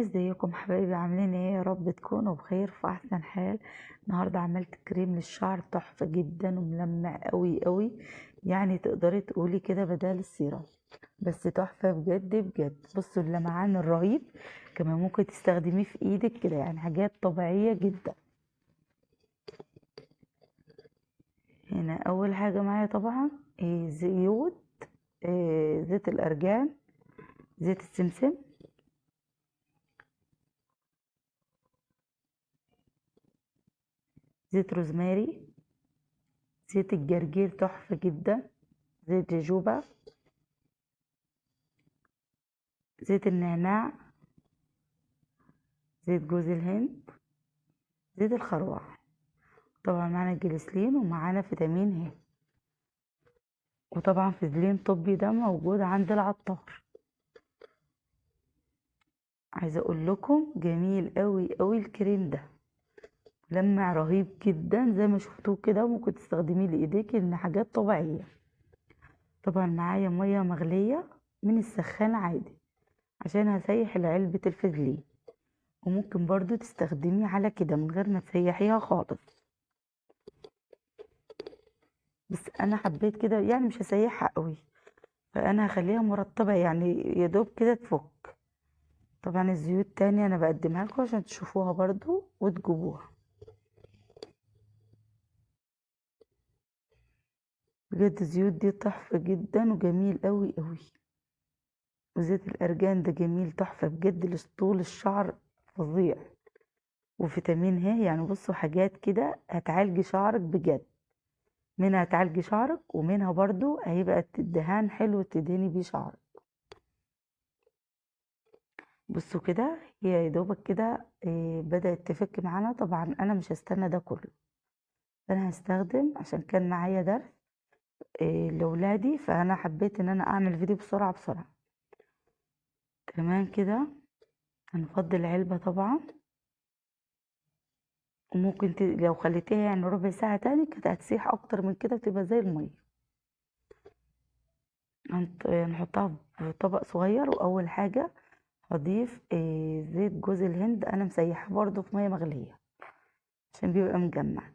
ازيكم حبايبي؟ عاملين ايه؟ يا رب تكونوا بخير في احسن حال. النهارده عملت كريم للشعر تحفة جدا وملمع قوي قوي، يعني تقدري تقولي كده بدال السيرم، بس تحفة بجد بجد. بصوا اللمعان الرهيب، كمان ممكن تستخدميه في ايدك كده، يعني حاجات طبيعية جدا. هنا اول حاجة معايا طبعا زيوت، زيت الارجان، زيت السمسم، زيت روزماري، زيت الجرجير تحفة جدا، زيت جوجوبا، زيت النعناع، زيت جوز الهند، زيت الخروع. طبعا معانا الجليسلين ومعانا فيتامين ه، وطبعا فازلين طبي ده موجود عند العطار. عايزه اقول لكم جميل قوي قوي الكريم ده، لمع رهيب جدا زي ما شفتوه كده، وممكن تستخدميه لايديك لان حاجات طبيعية. طبعا معايا مية مغليه من السخان عادي عشان هسيح علبة الفازلين، وممكن برضو تستخدميه على كده من غير ما تسيحيها خالص، بس انا حبيت كده يعني مش هسيحها قوي، فانا هخليها مرطبه يعني يا دوب كده تفك. طبعا الزيوت تاني انا بقدمها لكم عشان تشوفوها برضو وتجيبوها. بجد الزيوت دي تحفة جدا وجميل قوي قوي، وزيت الارجان ده جميل تحفة بجد لطول الشعر فظيع، وفيتامين ه. يعني بصوا حاجات كده هتعالج شعرك بجد، منها هتعالجي شعرك ومنها برضو هيبقى الدهان حلو تدهني بيه شعرك. بصوا كده هي يا دوبك كده، بدأت تفك معانا. طبعا انا مش هستنى ده كله، انا هستخدم عشان كان معايا درس، لولادي، فانا حبيت ان انا اعمل فيديو بسرعة بسرعة. تمام كده هنفضي العلبة طبعا، وممكن لو خليتيها يعني ربع ساعة تاني كانت هتسيح اكتر من كده، بتبقى زي المية. هنحطها في طبق صغير. واول حاجة هضيف، زيت جوز الهند، انا مسيحاه برضو في مية مغليه عشان بيبقى مجمد.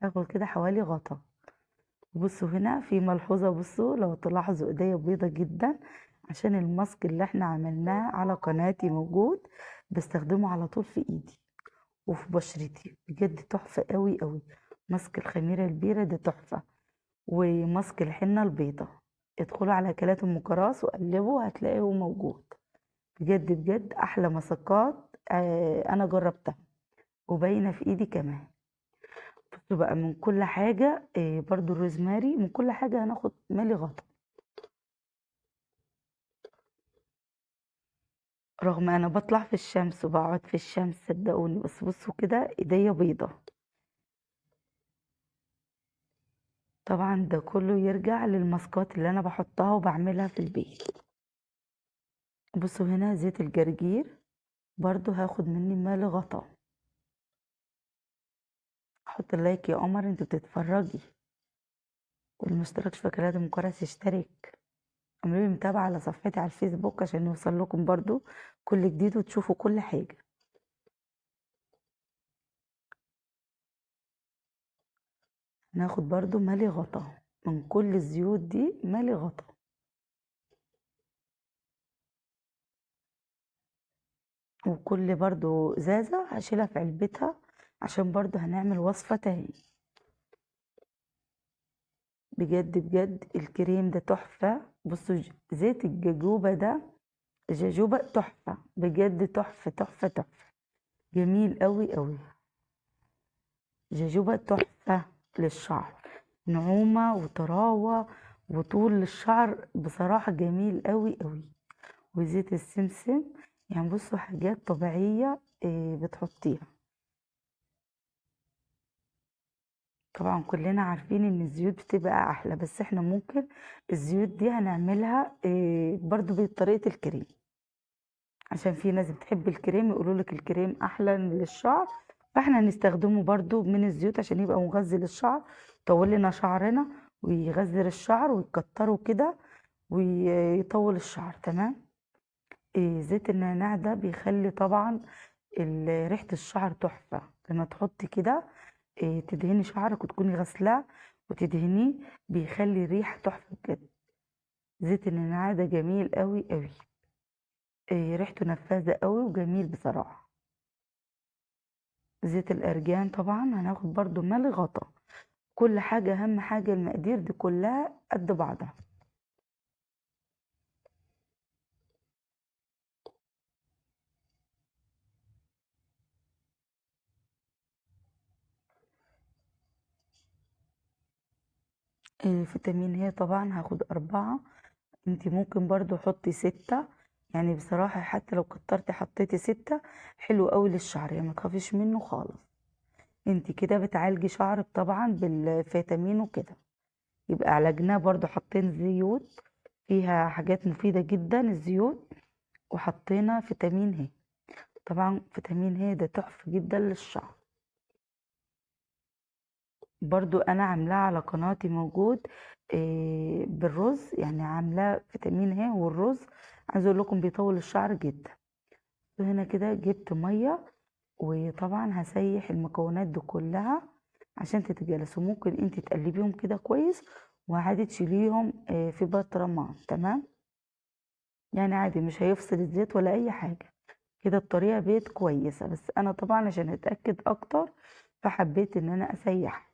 هاخد كده حوالي غطا. بصوا هنا في ملحوظة، بصوا لو تلاحظوا ايديا بيضة جدا عشان الماسك اللي احنا عملناه على قناتي موجود، بستخدمه على طول في ايدي وفي بشرتي، بجد تحفة قوي قوي. ماسك الخميره البيره ده تحفة، وماسك الحنة البيضة. ادخلوا على اكلات ام كراس وقلبوا هتلاقيه موجود. بجد بجد احلى ماسكات، انا جربتها وباينه في ايدي كمان. بصوا بقى من كل حاجة، برضو الروزماري، من كل حاجة هناخد مالي غطا. رغم انا بطلع في الشمس وبقعد في الشمس صدقوني، بس بصوا كده ايديا بيضة. طبعا ده كله يرجع للماسكات اللي انا بحطها وبعملها في البيت. بصوا هنا زيت الجرجير برضو هاخد مني مالي غطا. حط اللايك يا قمر انت بتتفرجي، واللي مشتركش في اكلات ام كرس يشترك، اعملوا لي متابعه على صفحتي على الفيسبوك عشان يوصل لكم برضو كل جديد وتشوفوا كل حاجة. ناخد برضو مالي غطا من كل الزيوت دي، مالي غطا. وكل برضو ازازة هشيلها في علبتها عشان برضو هنعمل وصفه تاني. بجد بجد الكريم ده تحفة. بصوا زيت الجاجوبة ده، الجاجوبة تحفة بجد، تحفة تحفة تحفة، جميل قوي قوي. جاجوبة تحفة للشعر، نعومة وطراوة وطول للشعر، بصراحة جميل قوي قوي. وزيت السمسم، يعني بصوا حاجات طبيعية، بتحطيها. طبعا كلنا عارفين ان الزيوت بتبقى احلى، بس احنا ممكن الزيوت دي هنعملها، برضو بطريقة الكريم، عشان في ناس بتحب الكريم يقولوا لك الكريم احلى للشعر، فاحنا هنستخدمه برضو من الزيوت عشان يبقى مغذي للشعر، يطول لنا شعرنا ويغذي الشعر ويكتره كده ويطول الشعر. تمام زيت النعناع ده بيخلي طبعا ريحة الشعر تحفة. لما تحطي كده تدهني شعرك وتكوني غسلاه وتدهنيه، بيخلي الريحة تحفة بجد. زيت النعناع ده جميل قوي قوي، ريحته نفاذة قوي وجميل بصراحة. زيت الأرجان طبعا هناخد برضو مالي غطا. كل حاجة، أهم حاجة المقادير دي كلها قد بعضها. فيتامين هي طبعا هاخد 4، انتي ممكن برضو حطي 6، يعني بصراحة حتى لو كترتي حطيتي 6 حلو قوي للشعر، يعني ما تخافيش منه خالص. انتي كده بتعالجي شعرك طبعا بالفيتامين وكده، يبقى عالجناه برضو. حطينا زيوت فيها حاجات مفيدة جدا الزيوت، وحطينا فيتامين هي. طبعا فيتامين هي ده تحفة جدا للشعر. برضو انا عاملاه على قناتي موجود، بالرز، يعني عاملاه فيتامين هي والرز، عايزه اقول لكم بيطول الشعر جدا. وهنا كده جبت مية، وطبعا هسيح المكونات دي كلها عشان تتجلس، وممكن انت تقلبيهم كده كويس وعادي تشيليهم، في برطمان، تمام؟ يعني عادي مش هيفصل الزيت ولا اي حاجة. كده الطريقة بقت كويسة، بس انا طبعا عشان اتاكد اكتر فحبيت ان انا اسيح.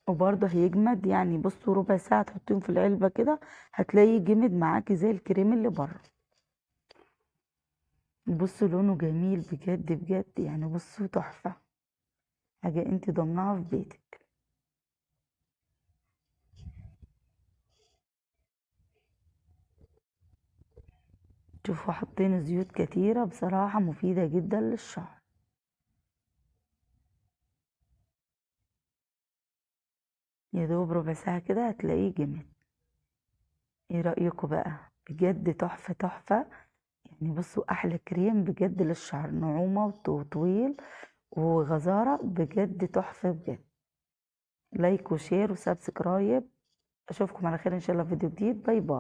وبرضه هيجمد، يعني بصوا ربع ساعة تحطيهم في العلبة كده هتلاقيه جمد معاكي زي الكريم اللي بره. بصوا لونه جميل بجد بجد، يعني بصوا تحفة، حاجة انت ضمناها في بيتك. شوفوا حاطين زيوت كتيرة بصراحة مفيدة جدا للشعر. يا دوب ربع ساعة كده هتلاقيه جمد. ايه رأيكم بقى؟ بجد تحفة تحفة، يعني بصوا احلى كريم بجد للشعر، نعومة وطويل وغزارة، بجد تحفة بجد. like و share و subscribe. اشوفكم على خير ان شاء الله في فيديو جديد. bye bye.